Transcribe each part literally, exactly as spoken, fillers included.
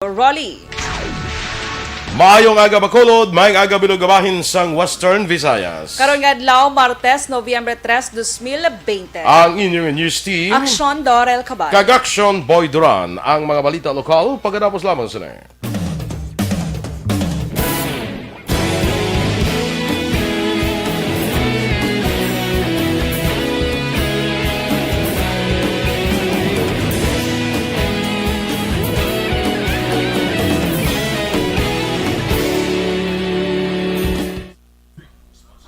Rolly. Maayong aga, Bacolod. Maayong aga, bilog nga bahin sang Western Visayas. Karon nga adlaw, Martes, Nobyembre tres, dos mil bente. Ang inyong news team, Aksyon Dorel Cabal. Kag Aksyon Boy Duran. Ang mga balita lokal, pagkatapos lamang sini.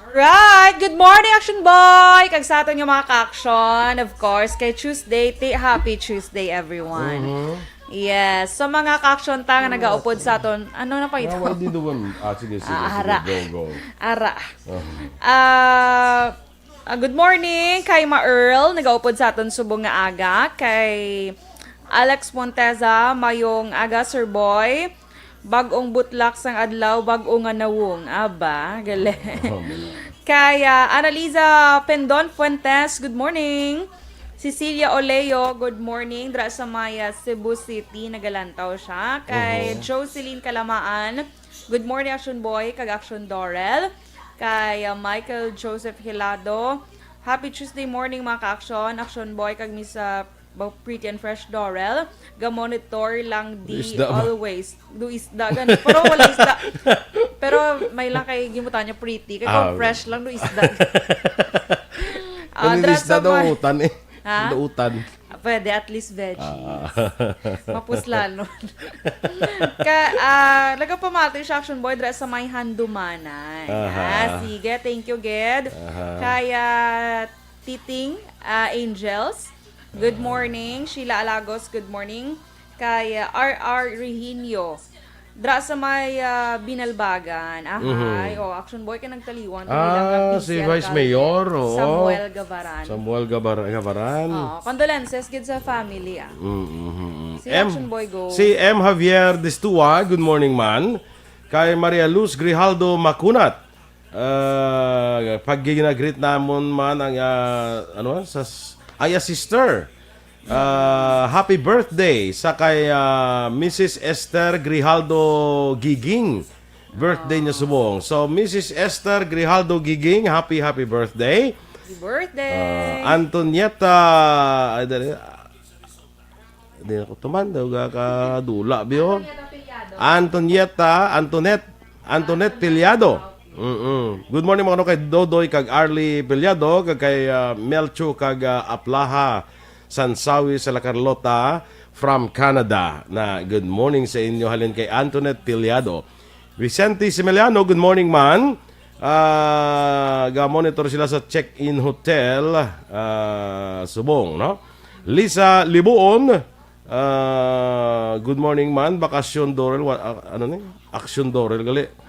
Alright! Good morning, Action Boy! Kag sa aton nga mga ka-action, of course, kay Tuesday, ti-, happy Tuesday, everyone. Mhm. Yes. So, mga ka-action ta nga nagaupod sa aton, ano na pa ito? Ah, wala, di duwam. Ah, sige, sige, Ah, sige. Ara. Go, go. Ara. Ah. Ah, ah, good morning kay Ma Earl, nagaupod sa aton subong nga aga, kay Alex Monteza, mayong aga, Sir Boy. Bag-ong butlak sang adlaw, bag-o nga nawong. Aba, gali. Oh, wala. Kay, ah, Analiza Pendon Fuentes, good morning. Cecilia Oleo, good morning. Dra sa may, ah, Cebu City, nagalantaw siya. Kay Mhm. Jocelyn Kalamaan, good morning, Action Boy, kag Action Dorel. Kay, ah, Michael Joseph Hilado, happy Tuesday morning, mga ka-action. Action Boy, kag Miss, ah, Ba-, Pretty and Fresh Dorel, ga-monitor lang di Isda ba? Always. Do isda, gani. Pero wala isda. Pero may lang kay gimutan niya pretty. Kay Ah, kung okay. Fresh lang, do isda. Ah, Kung dra isda sa daw, may utan eh. Ha? Daw utan. Ah, pwede, at least veggies. Ah. Mapuslan, no? Ka, ah, nagapamati siya, Action Boy, dra sa may Handumanan. Aha. Ah, sige, thank you, Ged. Aha. Kaya, Titing, ah, Angels, good morning. Sheila Alagos, good morning. Kay, ah, R R Rehinio, dra sa may, ah, Binalbagan. Ahay, Mhm. oh, Action Boy, kay nagtaliwan kami lang Ah, nga si P C R Vice candidate. Mayor, oo. Samuel Gavaran. Samuel Gabar-, Gavaran. Oh, condolences gid sa family, ah. Mm, mm, mm, mm. Si M, Action Boy, go. Si M Javier Destua, good morning, man. Kay Maria Luz Grijaldo Macunat, Ah, pag ginagreet namon man ang, ah, ano, sa s-, ay, ah, sister. Ah, happy birthday sa kay, ah, Missus Esther Grijaldo Giging. Birthday niya subong. So, Missus Esther Grijaldo Giging, happy, happy birthday. Happy birthday. Ah, Antonieta, ay, dali. Di ako tumanda, ga ka dula, biyo. Antonieta, Antoinette, Antoinette Piliado. Mm-mm. Good morning, mga kay Dodoy, kag Arlie Piliado, kag kay, ah, Melcho, kag, ah, Aplaha Sansawi sa La Carlota from Canada. Na, good morning sa inyo, halin kay Antoinette Piliado. Vicente Simeliano, good morning, man. Ah, ga-monitor sila sa Check-in Hotel, ah, Subong, no? Lisa Libuon, ah, good morning, man. Bakasyon Dorel, wa-, ah, ano ni? Aksyon Dorel, gali.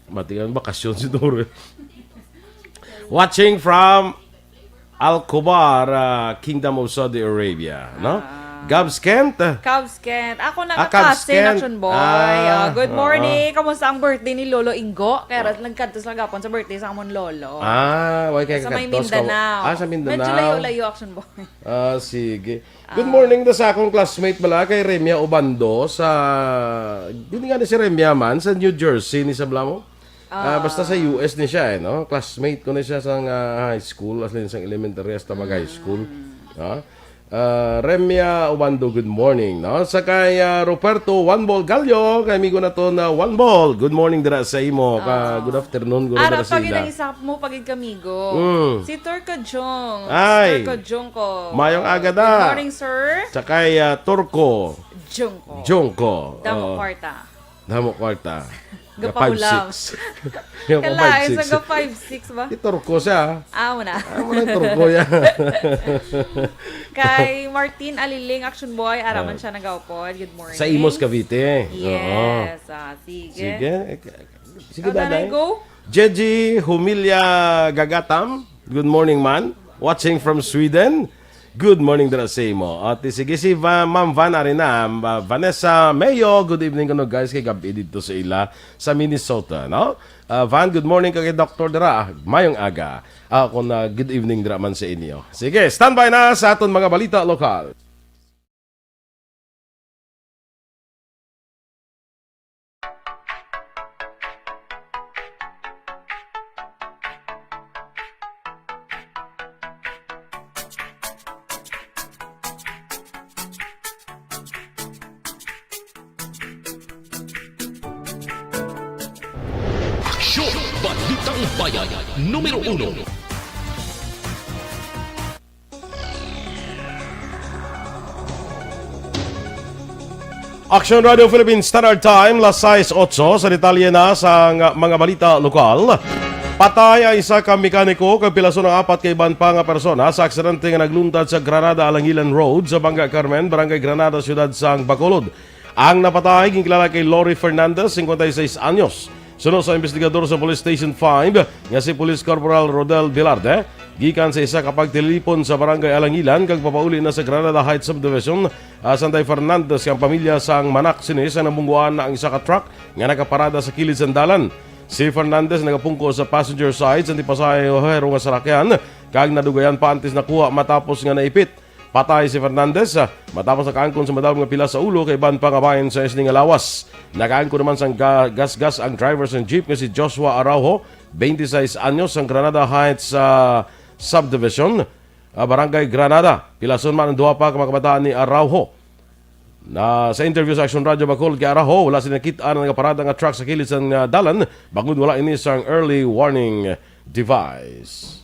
Matigang bakasyon si Dorel. Watching from Al Khobar, ah, Kingdom of Saudi Arabia, no? Ah. Gabs Kent. Gabs Kent. Ako na Ah, Gabs ka-cousin, Kent. Action Boy. Ah, Ah, good oo. morning. Kamusta ang birthday ni Lolo Ingo? Kaya ras-, nagkadto sila gapon sa birthday sa amon lolo. Ah, why kay Sa may kakadtos ka? Mindanao. Ah, sa Mindanao. Medyo layo-layo, Action Boy. Ah, sige. Good Ah. morning da sa akong classmate bala kay Remia Obando sa, dili nga ni si Remia man, sa New Jersey ni sa bala mo? Ah, basta sa Ah. U S ni siya, eh, no? Classmate ko na siya sa, ah, high school, as in, sa elementary hasta mag-high school. Mm. No? Ah, Remia Obando, good morning, no? Sa kay, ah, Ruperto One Ball Gallo, kay amigo na to na One Ball. Good morning dira sa imo. Ka, Ah. good afternoon, guro Ara dira sa pagid ila. Ang isa mo pagid kamigo. Mm. Si Turco Jong. Ay. Turco Jong ko. Mayong aga da. Good morning, sir. Sa kay, ah, Turco. Jong ko. Jong ko. Damo Oo. kwarta. Damo kwarta. Gapahulam. Ga five six. Ga Kalain five six. Sa ga five six ba? Iturko siya. Ah, wala. Ah, wala turko yan. Kay Martin Aliling, Action Boy, araman Ah. siya nagaupod. Good morning. Sa Imus, Cavite. Yes. Oo. Ah, sige. Sige. Eh, sige, Daday. Go. Jeji Humilia Gagatam, good morning, man. Watching from Sweden. Good morning dira sa imo. At sige, si Va-, Ma'am Van Arena, Ma-, Vanessa Mayo, good evening kuno, guys, kay gabi dito sa ila sa Minnesota, no? Ah, Van, good morning kay Doctor dira. Mayong aga. Ako na, good evening dira man sa inyo. Sige, standby na sa aton mga balita lokal. Radyo Balitang Bayan, numero uno. Action Radio Philippines Standard Time, las sais otso. Sa detalye na sa nga mga balita lokal, patay ang isa ka mekaniko kag pilason ang apat ka iban pa nga persona sa aksidente nga nagluntad sa Granada Alangilan Road sa Bangga Carmen, Barangay Granada, Siyudad sang Bacolod. Ang napatay ginkilala kay Lori Fernandez, singkwenta y seis anyos. Suno sa investigador sa Police Station five nga si Police Corporal Rodel Velarde, gikan sa isa ka pagtilipon sa Barangay Alangilan kag papauli na sa Granada Heights Subdivision, ah, Santay Fernandez kang pamilya sang manak sini sa nabungguan na ang isa ka truck nga nakaparada sa kilid sang dalan. Si Fernandez nagapungko sa passenger side sa di pasahero nga sarakyan kag nadugayan pa antes nakuha matapos nga naipit. Patay si Fernandez, ah, matapos nakaangkon sa madamo nga pilas sa ulo kag iban pa nga bahin sa sini nga lawas. Nakaangkon naman sang ga-, gasgas ang driver sang jeep nga si Joshua Araujo, twenty-six anyos, sang Granada Heights, ah, Subdivision, ah, Barangay Granada. Pilason man ang duha pa ka mga kabataan ni Araujo. Na sa interview sa Action Radio Bacolod kay Araujo, wala sila nakit-an nga nagaparada nga truck sa kilid sang, ah, dalan, bangod wala ini sang early warning device.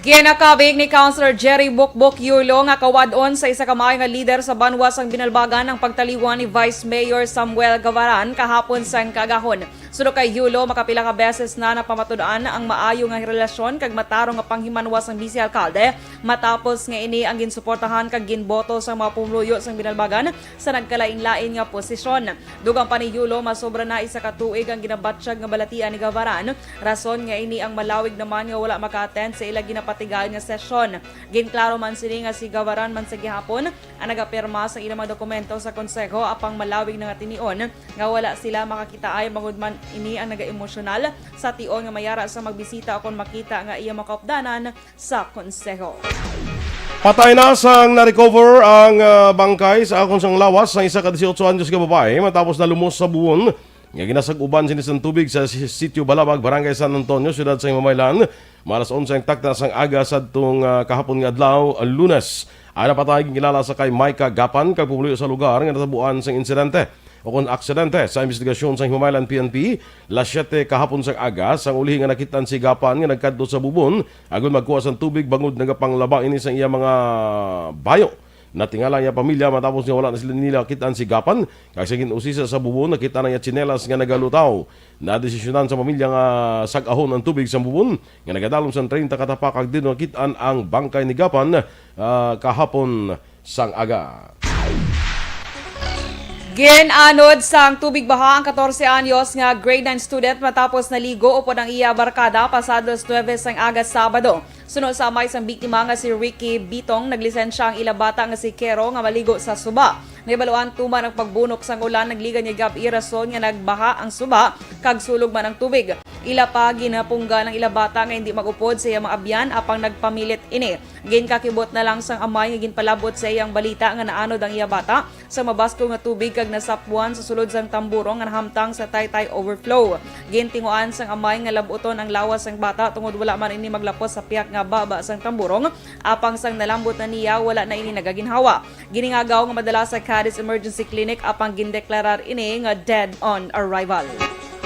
Ginakabig ni Councilor Jerry Bukbok Yulo nga kawad-on sa isa ka maayo nga lider sa banwa sang Binalbagan ang pagtaliwan ni Vice Mayor Samuel Gavaran kahapon sang kaagahon. Suno kay Yulo, makapila ka beses na napamatud-an ang maayo nga relasyon kag matarong nga panghimanwa sang bise alkalde, matapos nga ini ang ginsuportahan kag ginboto sang mga pumuluyo sang Binalbagan sa nagkalainlain nga posisyon. Dugang pa ni Yulo, masobra na isa ka tuig ang ginabatyag nga balatian ni Gavaran, rason nga ini ang malawig naman nga wala maka-attend sa ila ginapatigayon nga sesyon. Ginklaro man sini nga si Gavaran man sa gihapon ang nagapirma sa ilang mga dokumento sa konseho, apang malawig na nga tinion nga wala sila makakitaay bangod man ini ang nagaemosyonal sa tion nga may ara sa magbisita kon makita nga iya mga kaupdanan sa konseho. Patay na sang na-recover ang, ah, bangkay sa akon sang lawas sang isa ka dieciocho anyos nga babayi matapos nalumos sa buwon nga ginasag-uban sini sang tubig sa si-, Sitio Balabag, Barangay San Antonio, Siyudad sang Himamaylan. Mga alas onse ang takna sang aga sadtong, ah, kahapon nga adlaw, Lunes. Ang napatay ginkilala sa kay Micah Gapan kag pumuluyo sa lugar nga natabuan sang insidente o kon aksidente. Sa investigasyon sang Himamaylan P N P, las siyete kahapon sang aga, sang ulihi nga nakit-an si Gapan nga nagkadto sa bubon agud magkuha sang tubig bangod nagapanglaba ini sang iya mga bayo. Natingala ang iya pamilya matapos nga wala na sila nila kit-an si Gapan, kag sa gin-usisa sa bubon, nakit-an ang iya tsinelas nga nagalutaw. Nadesisyonan sa pamilya nga sag-ahon ang tubig sa bubon nga nagadalom sang treinta ka tapak, kag didto nakit-an ang bangkay ni Gapan, ah, kahapon sang aga. Gin-anod sang tubig baha ang katorse anyos nga grade nine student matapos naligo upod ang iya barkada pasado alas nuebe sang aga Sabado. Suno sa amay sang biktima nga si Ricky Bitong, naglisensya ang ila bata nga si Kero nga maligo sa suba. Nahibaluan tuman ang pagbunok sang ulan nagligad nga gab-i, rason nga nagbaha ang suba kag sulog man ang tubig. Ila pa ginapunggan ang ila bata nga hindi mag-upod sa iya mga abyan, apang nagpamilit ini. Ginkakibot na lang sang amay nga ginpalabot sa iyang balita nga naanod ang iya bata sa mabaskog nga tubig kag nasapwan sa sulod sang tamburong nga nahamtang sa Taytay Overflow. Gintinguan sang amay nga lab-uton ang lawas sang bata tungod wala man ini maglapos sa piyak nga baba sang tamburong, apang sang nalambot na niya, wala na ini nagaginhawa. Giningagaw nga madala sa Cadiz Emergency Clinic, apang gindeklarar ini nga dead on arrival.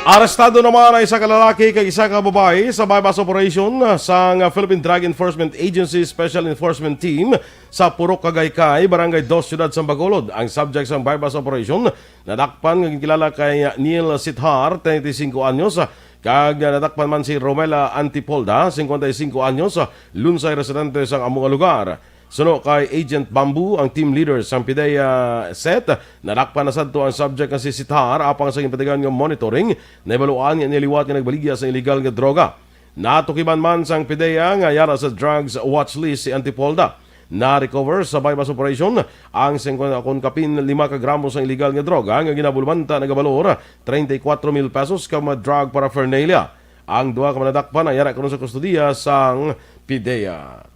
Arestado naman ang isa ka lalaki kag isa ka babayi sa buy-bust operation sang Philippine Drug Enforcement Agency Special Enforcement Team sa Purok Kagaykay, Barangay Dos, Siyudad sang Bacolod. Ang subject sang buy-bust operation nadakpan nga ginkilala kay Neil Sithar, treinta y cinco anyos, kag nadakpan man si Romela Antipolda, cincuenta y cinco anyos, lunsay residente sang amo nga lugar. Suno kay Agent Bamboo, ang team leader sang PDEA set, nadakpan na sadto ang subject nga si Sithar, apang sa ginpatigayon nga monitoring, nahibaluan nga niya liwat nga nagbaligya sa illegal nga droga. Natukiban man sang PDEA nga yara sa drugs watch list si Antipolda. Na-recover sa buy-bust operation ang singkwenta kon kapin lima ka gramo sang illegal nga droga nga ginabulmanta nagabalor treinta y cuatro mil pesos ka mga drug paraphernalia. Ang duha ka mga nadakpan ang yara karon sa kustodiya sang PDEA.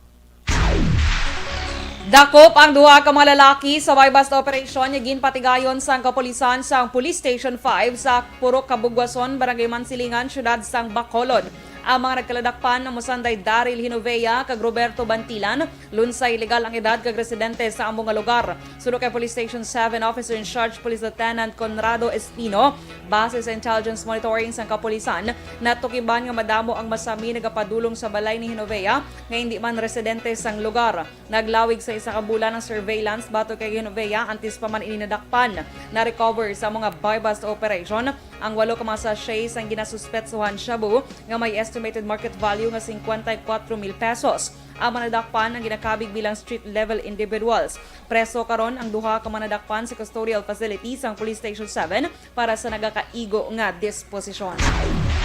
Dakop ang duha ka mga lalaki sa buy-bust operation nga ginpatigayon sang kapulisan sang Police Station five sa Purok Kabugwason, Barangay Mansilingan, Siyudad sang Bacolod. Ang mga nagkaladakpan amo sanday Daryl Hinovea kag Roberto Bantilan, lunsay legal ang edad kag residente sa amo nga lugar. Suno kay Police Station seven Officer in Charge Police Lieutenant Conrado Espino, base sa intelligence monitoring sang kapulisan, natukiban nga madamo ang masami nagapadulong sa balay ni Hinovea nga indi man residente sang lugar. Naglawig sa isa ka bulan ang surveillance batok kay Genovea antes pa man ini nadakpan. Na-recover sa mga buy-bust operation ang walo ka mga sachet sang ginasuspetsohan shabu nga may estimated market value nga fifty-four mil pesos. Ang mga nadakpan ang ginakabig bilang street-level individuals. Preso karon ang duha ka mga nadakpan sa custodial facility sang Police Station seven para sa nagakaigo nga disposisyon.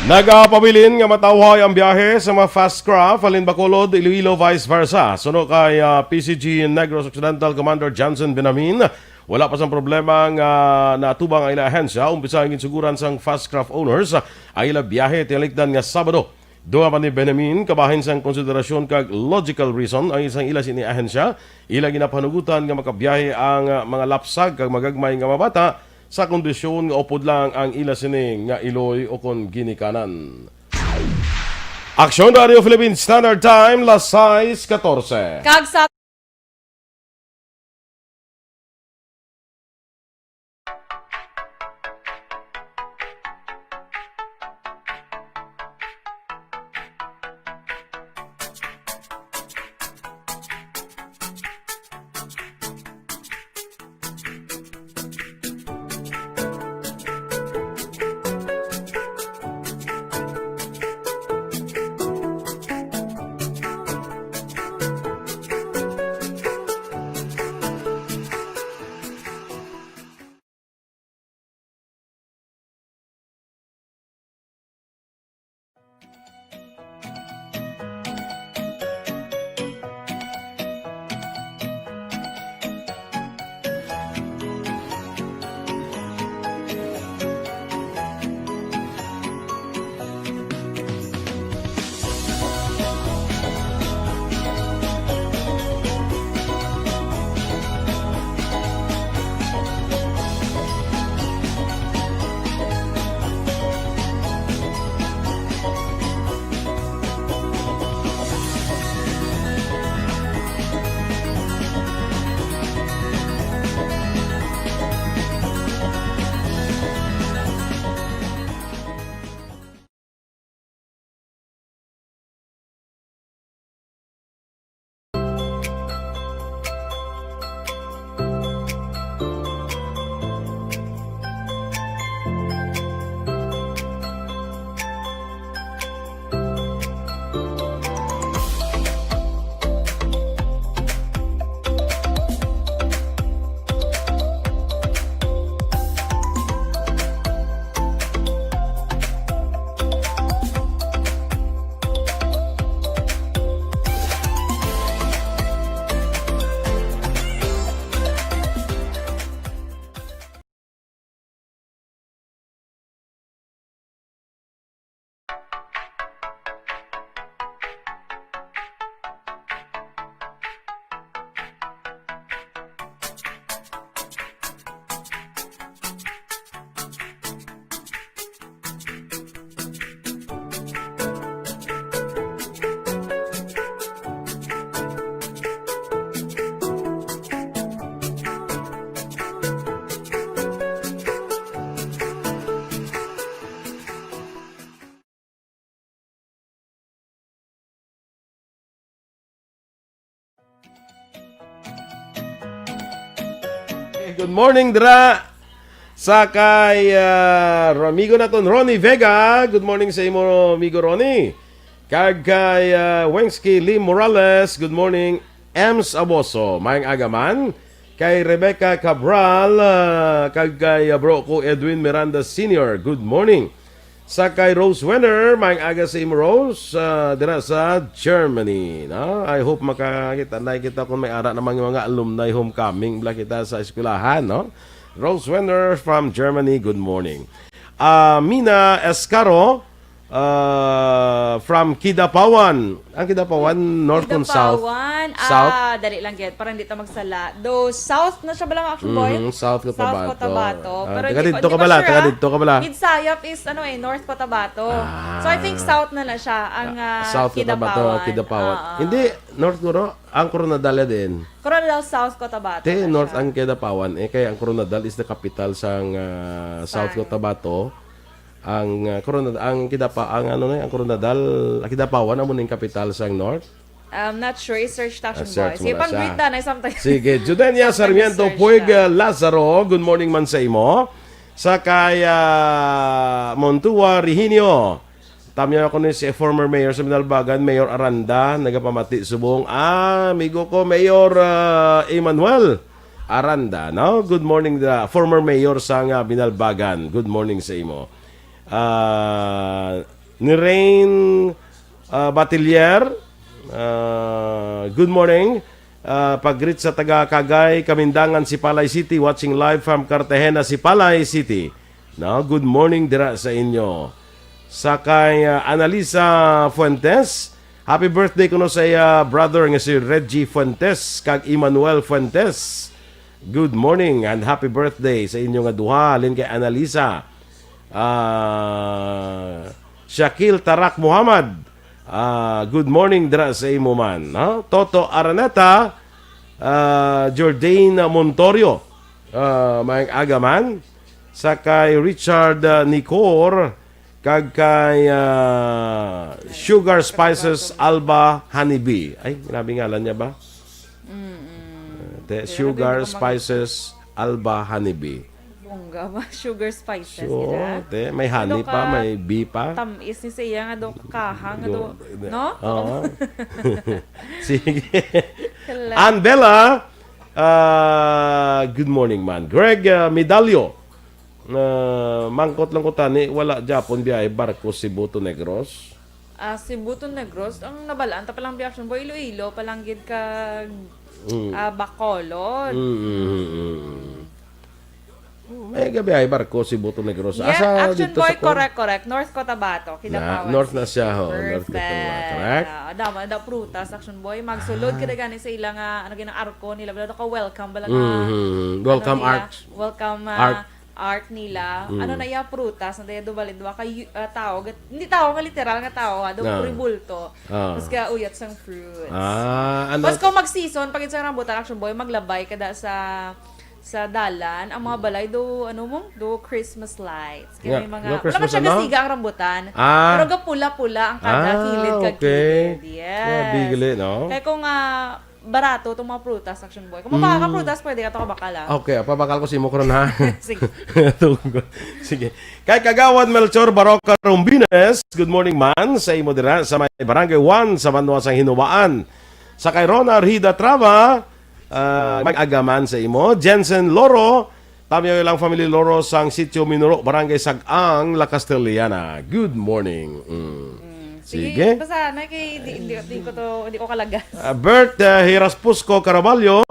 Nagapabilin nga matawhay ang biyahe sa mga fast craft halin Bacolod, Iloilo, vice versa. Suno kay, ah, P C G Negros Occidental Commander Johnson Benamin, wala pa sang problema nga natubang ang ila ahensya. Umpisa ang ginsuguran sang fast craft owners ang ila biyahe tingaligdan nga Sabado. Duha pa ni Benamin, kabahin sang konsiderasyon kag logical reason ang isang ila sini ahensya, ila ginapanugutan nga makabiyahe ang, ah, mga lapsag kag magagmay nga mga bata sa kondisyon nga upod lang ang ila sini nga iloy ukon ginikanan. Aksyon Radio Philippine Standard Time, las sais katorse. Kag sa Good morning, dira sa kay, ah, amigo naton Ronnie Vega. Good morning sa imo, amigo Ronnie. Kag kay, ah, Wengski Lee Morales, good morning. Ems Aboso, maayong aga man. Kay Rebecca Cabral, ah, kag kay, ah, bro ko Edwin Miranda Senior, good morning. Sa kay Rose Wenner, maayong aga sa imo, Rose, ah, dira sa Germany, no? I hope makakita na kita kung may ara namang mga alumni homecoming bala kita sa eskwelahan, no? Rose Wenner from Germany, good morning. Ah, Mina Escaro, Ah, from Kidapawan. Ang Kidapawan, north kon south? Kidapawan. South? Ah, dali lang, get. Parang di ta magsala. Do, south na siya ba lang, Action Boy? Mhm, South Cotabato. South Cotabato. Ah, Pero taga hindi ko, dito hindi ka ko bala, sure, taga ah. dito ka bala. Midsayap is, ano eh, North Cotabato. Ah. So, I think south na na siya, ang ah, South Cotabato, Kidapawan. Kidapawan. Ah, ah. Hindi, north guro, ang Coronadal din. Coronadal, South Cotabato Te, na north siya. ang Kidapawan eh, kay ang Coronadal is the capital sang ah, South Sang- Cotabato. Ang ah, Coronadal, ang Kidapa, ang ano na, ang Coronadal, ang Kidapawan amo ning kapital sang north. I'm not sure. I-search ta, Action Ah, search Boy. Sige, mo na pang siya. greet na, na something. Sige, Judenia Sometimes Sarmiento research Puig ka. uh, Lazaro. Good morning man sa imo. Sa kay ah, Montua Rihinio. Tamyaw ako ni si former mayor sa Binalbagan, Mayor Aranda, nagapamati subong. Ah, amigo ko, Mayor ah, Emmanuel Aranda, no? Good morning, the former mayor sa nga Binalbagan. Good morning sa imo. Ah, ni Rain ah, Batilier, ah, good morning. Ah, pag-greet sa taga Kagay, Kamindangan, Sipalay City, watching live from Cartagena, Sipalay City. No, good morning dira sa inyo. Sa kay ah, Analisa Fuentes, happy birthday kuno sa iya brother nga si Reggie Fuentes kag Emmanuel Fuentes. Good morning and happy birthday sa inyo nga duha, halin kay Analisa. Ah, Shakil Tarak Muhammad, ah, good morning dira sa imo man, no? Toto Araneta, ah, Jordan Montorio, ah, maayong aga man. Sa kay Richard ah, Nicor, kag kay ah, Sugar Spices Alba Honeybee. Ay, grabe ngalan niya ba? Mm-mm. Te, Pero Sugar hindi ko mag- Spices Alba Honeybee. Bongga ba? Sugar spices So, nila. te, may honey Ano pa, ka? May bee pa. Tamis ni siya nga do kahang nga do, Do- no? Oo. Sige. Kala- Ann Bella, ah, good morning man. Greg ah, Medalio, ah, mangkot lang ko tani, wala Japon biyahe barko Cebu to Negros. Ah, Cebu to Negros, ang nabalaan ta palang biya, Action Boy, Iloilo palang gid kag Mm. ah, Bacolod. Mm, mm, mm, mm. May gabi ay barko Cebu to Negros. Yeah, Asa Action dito Boy, sa Cor- correct, correct. North Cotabato, Na, Kidapawan North na City. siya, ho. North Cotabato, Perfect. correct. Ah, dama na prutas, Action Boy. Magsulod Ah. ka na gani sa ila nga, ano, ginang arko nila. Wala ka welcome, wala nga. Mhm. Welcome ano nila, arch. Welcome ah, Art. art nila. Mm. Ano na iya prutas, na tayo dubali, duwa ka yu- ah, tao, gat- hindi tao nga literal nga tao, ha, do Ah. bulto. Ah. Tapos kaya uyat sang fruits. Ah, ano? Mas kung mag-season, pag sa rambutan, Action Boy, maglabay kada sa sa dalan, ang mga balay do, ano mo, do Christmas lights. Kaya Nga, may mga, do wala man Christmas siya ano? Kasiga ang rambutan, Ah. Pero gapula-pula ang kada Ah, kilid kag okay. kilid. Yes. Grabe gali, no? Kaya kung ah, barato itong mga prutas, Action Boy. Kung mabaka Mm. ka prutas, pwede ka ito kabakal, ah. Okay, pabakal ko sa imo karon, ha. Sige. Tungod. Sige. Kay Kagawad Melchor Baroca Rombines, good morning man sa imo dira sa may Barangay one sa Banwa sang Hinubaan. Sa kay Rona Rida Trava, ah, mag-agaman sa imo. Jensen Loro, tamyaw lang family Loro sang Sitio Minuro, Barangay Sag-ang, La Castellana. Good morning. Mm. Sige, Sige. Basta na kay di, di, di ko to, di ko kalagas. Ah, Bert ah, Hiraspusco Caraballo,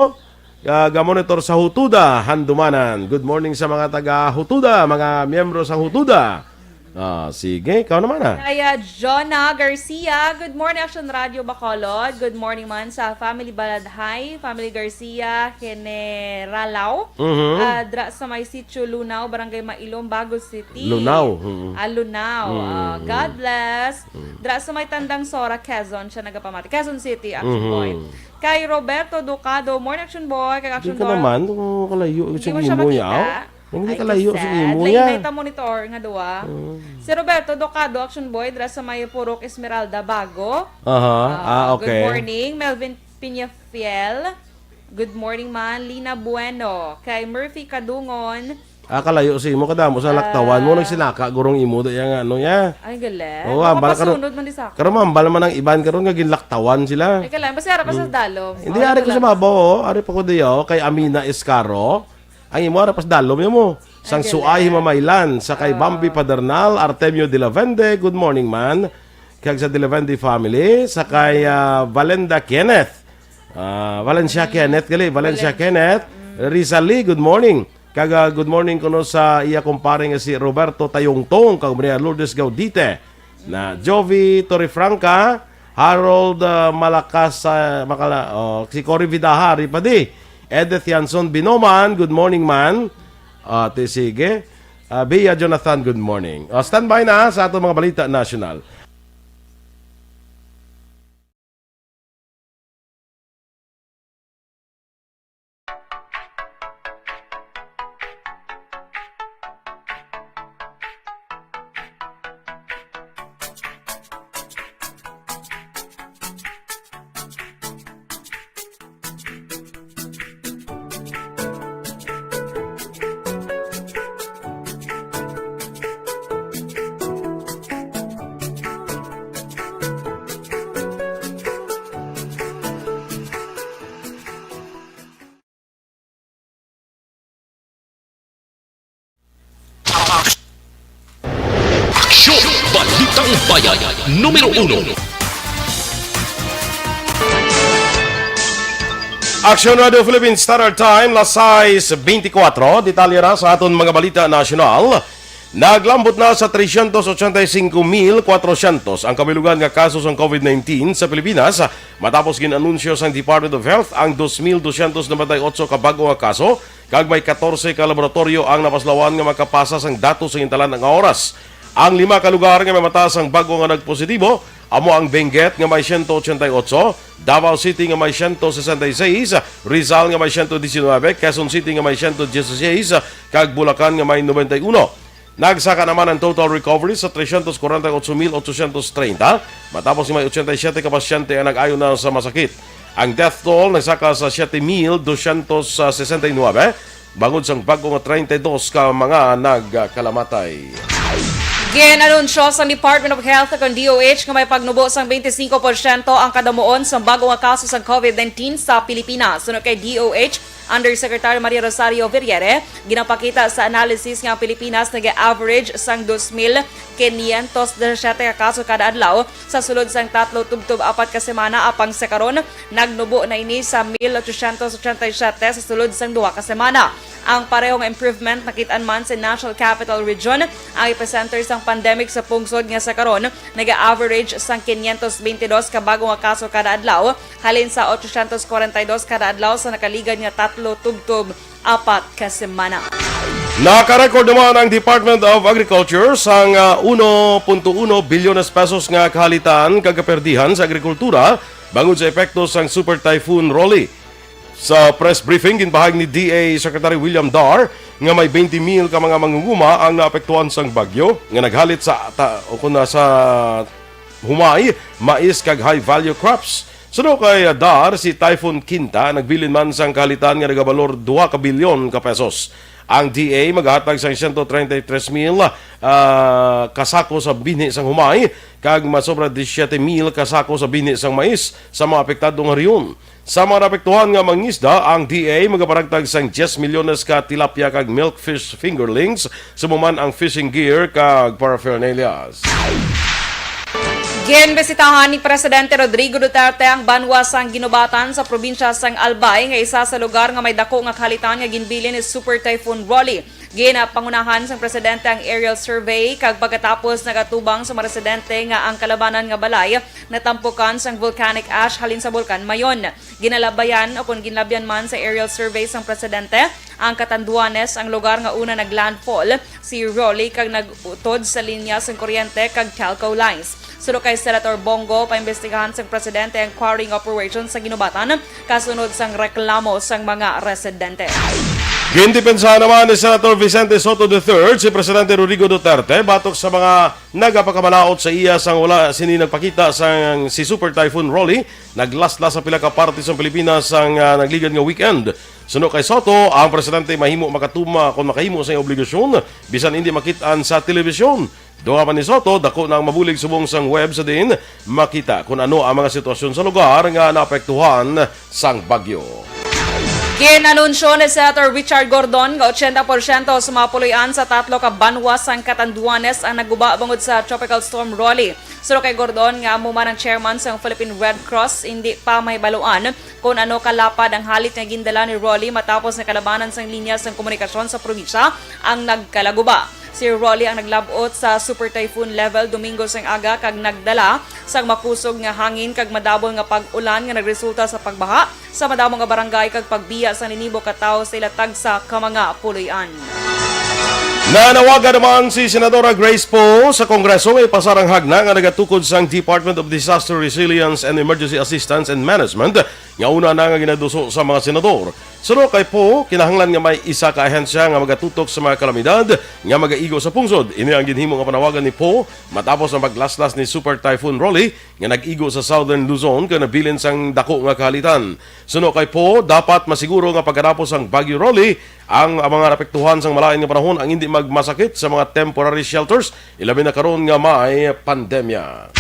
ah, gamonitor sa Hutuda, Handumanan. Good morning sa mga taga Hutuda, mga miyembro sa Hutuda. Ah, sige, ikaw naman ah. Kaya Jonah Garcia, good morning Action Radio Bacolod. Good morning man sa family Baladhay, family Garcia, Generalao. Mhm. Ah, dra sa may Sitio Lunao, Barangay Mailom, Bago City. Lunao, mhm. Ah, Lunao. Mm, Ah, mm. God bless. Dra sa may Tandang Sora, Quezon, siya nagapamati. Quezon City, Action Mhm. Boy. Kay Roberto Ducado, morning Action Boy. Kay Di Action ka Boy. naman, kung kalayo Di sa mo siya imo makita. yaw. Hindi Ay, kalayo sad. sa imo Lain ya. na ita monitor nga duwa. Mm. Si Roberto Ducado, Action Boy, dra sa may Purok Esmeralda, Bago. Aha, ah, okay. Good morning, Melvin Peñafiel. Good morning man, Lina Bueno. Kay Murphy Kadungon. Ah, kalayo sa imo, kadamo sa laktawan mo, Ah. nagsinaka, gurong imo, da yang ano ya. Ay, galing. Oo, ambal karon. Makasunod man di sa ako. Karon mambal man ang iban karon nga ginlaktawan sila. Ay, galing. Basta ara pa sa dalom. Hindi, ari ko sa babaw, oh. Ari pa ko diyo, kay Amina Escaro. Ang imo, ara pa sa dalom, ya mo. Sang Ay, Suay, galing. Himamaylan. Sa kay Oo. Bambi Padernal, Artemio de la Vende, good morning, man. Kag sa de la Vende family. Sa kay ah, Valenda Kenneth. Ah, Valencia Kenneth, gali. Valencia Valencia. Kenneth. Rizali, good morning. Kag ah, good morning kuno sa iya kumpare nga si Roberto Tayongtong kag Maria Lourdes Gaudite. Na Jovi Torrefranca, Harold, ah, Malakas, ah, Makala-, oh, si Cory Vidaha, Ripadi, Edith Yanson Binoman, good morning, man. Ah, ti sige. Ah, Bea Jonathan, good morning. Oh, standby na sa ato mga balita nasyonal. Aksyon! Balitang Bayan, numero uno. Aksyon Radio Philippines Standard Time, las sais beintikwatro. Detalye na sa aton mga balita nasyonal. Naglambot na sa trescientos ochenta y cinco mil cuatrocientos ang kabilugan nga kaso sang covid nineteen sa Pilipinas, matapos gin-anunsyo sang Department of Health ang dos mil dosyentos noventa y ocho ka bag-o nga kaso, kag may katorse ka laboratoryo ang napaslawan nga makapasa sang datos sa gintalan nga oras. Ang lima ka lugar nga may mataas ang bag-o nga nagpositibo amo ang Benguet nga may siyento ochenta y ocho, Davao City nga may siyento sesenta y seis, Rizal nga may siyento diecinuebe, Quezon City nga may siyento dieciséis, kag Bulacan nga may nobenta y uno. Nagsaka naman ang total recovery sa trescientos kwarenta y ocho mil ochocientos treinta, matapos nga may ochenta y siete ka pasyente ang nag-ayo na sa masakit. Ang death toll nagsaka sa siete mil dosyentos sesenta y nuebe, bangod sang bag-o nga treinta y dos ka mga nagkalamatay. Gin-anunsyo sang Department of Health o kon D O H nga may pagnubo sang twenty-five porsyento ang kadamuon sang bag-o nga kaso sang covid nineteen sa Pilipinas. Suno kay D O H Undersecretary Maria Rosario Verriere, ginapakita sa analysis nga ang Pilipinas nag-average sang dos mil quinientos disisiete ka kaso kada adlaw sa sulod sang tatlo tubtob apat ka semana, apang sa karon nagnubo na ini sa mil ochocientos ochenta y siete sa sulod sang duha ka semana. Ang parehong improvement nakit-an man sa National Capital Region, ang epicenter sang pandemic sa pungsod nga sa karon nag-average sang quinientos veintidós ka bag-o nga kaso kada adlaw, halin sa ochocientos kwarenta y dos kada adlaw sa nakaligad nga tatlo tubtob apat ka semana. Naka-record naman ang Department of Agriculture sang, ah, uno punto uno bilyones pesos nga kahalitan kag kaperdihan sa agrikultura bangod sa epekto sang Super Typhoon Rolly. Sa press briefing, ginpahayag ni D A Secretary William Dar nga may twenty mil ka mga mangunguma ang naapektuhan sang bagyo nga naghalit sa ta-, o kon sa humay, mais kag high value crops. Suno kay Dar, si Typhoon Kinta nagbilin man sang kahalitan nga nagabalor duha ka bilyon ka pesos. Ang D A magahatag sang siyento treinta y tres mil, ah, ka sako sa binhi sang humay kag masobra disisiete mil ka sako sa binhi sang mais sa mga apektado nga rehiyon. Sa mga naapektuhan nga mangisda, ang D A magapanagtag sang diyes milyones ka tilapia kag milkfish fingerlings, suno man ang fishing gear kag paraphernalias. Ginbisitahan ni Presidente Rodrigo Duterte ang banwa sang Guinobatan sa probinsya sang Albay, nga isa sa lugar nga may dako nga kahalitan nga ginbilin ni Super Typhoon Rolly. Ginapangunahan sang presidente ang aerial survey, kag pagkatapos nagatubang sa mga residente nga ang kalabanan nga balay natampukan sang volcanic ash halin sa Bulkan Mayon. Ginalabayan o kon ginlabyan man sa aerial survey sang presidente ang Catanduanes, ang lugar nga una naglandfall si Rolly kag nag-utod sa linya sang kuryente kag telco lines. Suno kay Senator Bong Go, paimbestigahan sang presidente ang quarrying operation sa Guinobatan kasunod sang reklamo sang mga residente. Gindepensahan naman ni Senator Vicente Sotto the third si Presidente Rodrigo Duterte batok sa mga nagapakamalaut sa iya sang wala sini nagpakita sang si Super Typhoon Rolly naglaslas sa pila ka parte sang Pilipinas sang, ah, nagligad nga weekend. Suno kay Sotto, ang presidente mahimo makatuma kon makahimo sa iyang obligasyon bisan indi makit-an sa telebisyon. Dugang pa ni Sotto, dako na ang mabulig subong sang web sa diin makita kon ano ang mga sitwasyon sa lugar nga naapektuhan sang bagyo. Gin-anunsyo ni Senator Richard Gordon nga ochenta porsyento sa mga puloy-an sa tatlo ka banwa sang Catanduanes ang naguba bangod sa Tropical Storm Rolly. Suno kay Gordon, nga amo man ang chairman sang Philippine Red Cross, indi pa mahibaluan kon ano kalapad ang halit nga gindala ni Rolly matapos nga kalabanan sang linya sang komunikasyon sa probinsya ang nagkalaguba. Si Rolly ang naglab-ot sa Super Typhoon level Domingo sang aga kag nagdala sang makusog nga hangin kag madabol nga pag-ulan nga nagresulta sa pagbaha sa madamo nga barangay kag pagbiya sa ninibo ka tawo sa ila tagsa ka mga puloy-an. Nanawagan naman si Senadora Grace Poe sa Kongreso nga ipasar ang hagna nga nagatukod sang Department of Disaster Resilience and Emergency Assistance and Management nga una na nga ginaduso sa mga senador. Suno kay Poe, kinahanglan nga may isa ka ahensya nga magatutok sa mga kalamidad nga magaigo sa pungsod. Ini ang ginhimo nga panawagan ni Poe matapos ang paglaslas ni Super Typhoon Rolly nga nag-igo sa Southern Luzon kag nabilin sang dako nga kahalitan. Suno kay Poe, dapat masiguro nga pagkatapos ang Bagyo Rolly, ang, ang mga naapektuhan sang malain nga panahon ang hindi magmasakit sa mga temporary shelters, ilabi na karon nga may pandemya.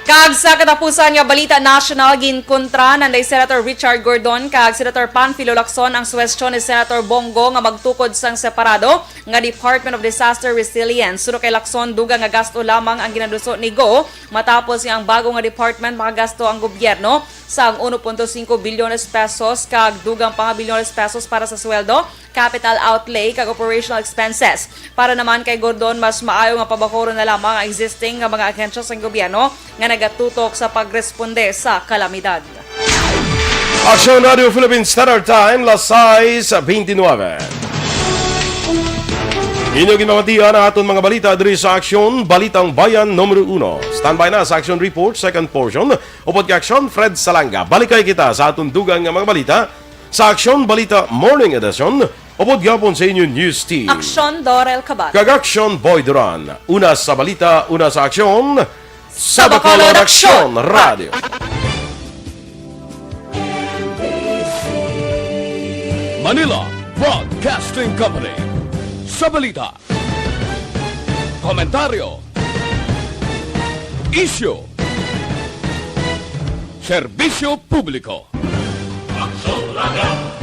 Kag sa katapusan nga balita nasyonal, ginkontra nanday Senator Richard Gordon kag Senator Panfilo Lacson ang suwestyon ni Senator Bong Go nga magtukod sang separado nga Department of Disaster Resilience. Suno kay Lacson, dugang nga gasto lamang ang ginaduso ni Go matapos nga ang bago nga department makagasto ang gobyerno sang uno punto singko bilyones pesos kag dugang pa nga bilyones pesos para sa sweldo, capital outlay, kag operational expenses. Para naman kay Gordon, mas maayo nga pabakuron na lamang ang existing nga mga ahensya sang gobyerno nga nagatutok sa pagresponde sa kalamidad. Aksyon Radio Philippine Standard Time, las sais twenty-nueve. Inyo ginamatian ang aton mga balita diri sa Aksyon, Balitang Bayan numero uno. Standby na sa Aksyon Report, second portion, upod kay Aksyon Fred Salanga. Balikay kita sa aton dugang nga mga balita sa Aksyon Balita Morning Edition, upod gihapon sa inyo News Team. Aksyon Dorel Kabat. Kag Aksyon Boy Duran. Una sa balita, una sa aksyon, sa Bacolod Aksyon Radio. Manila Broadcasting Company. Sa balita, komentaryo, isyu, serbisyo publiko. Aksyon Radio.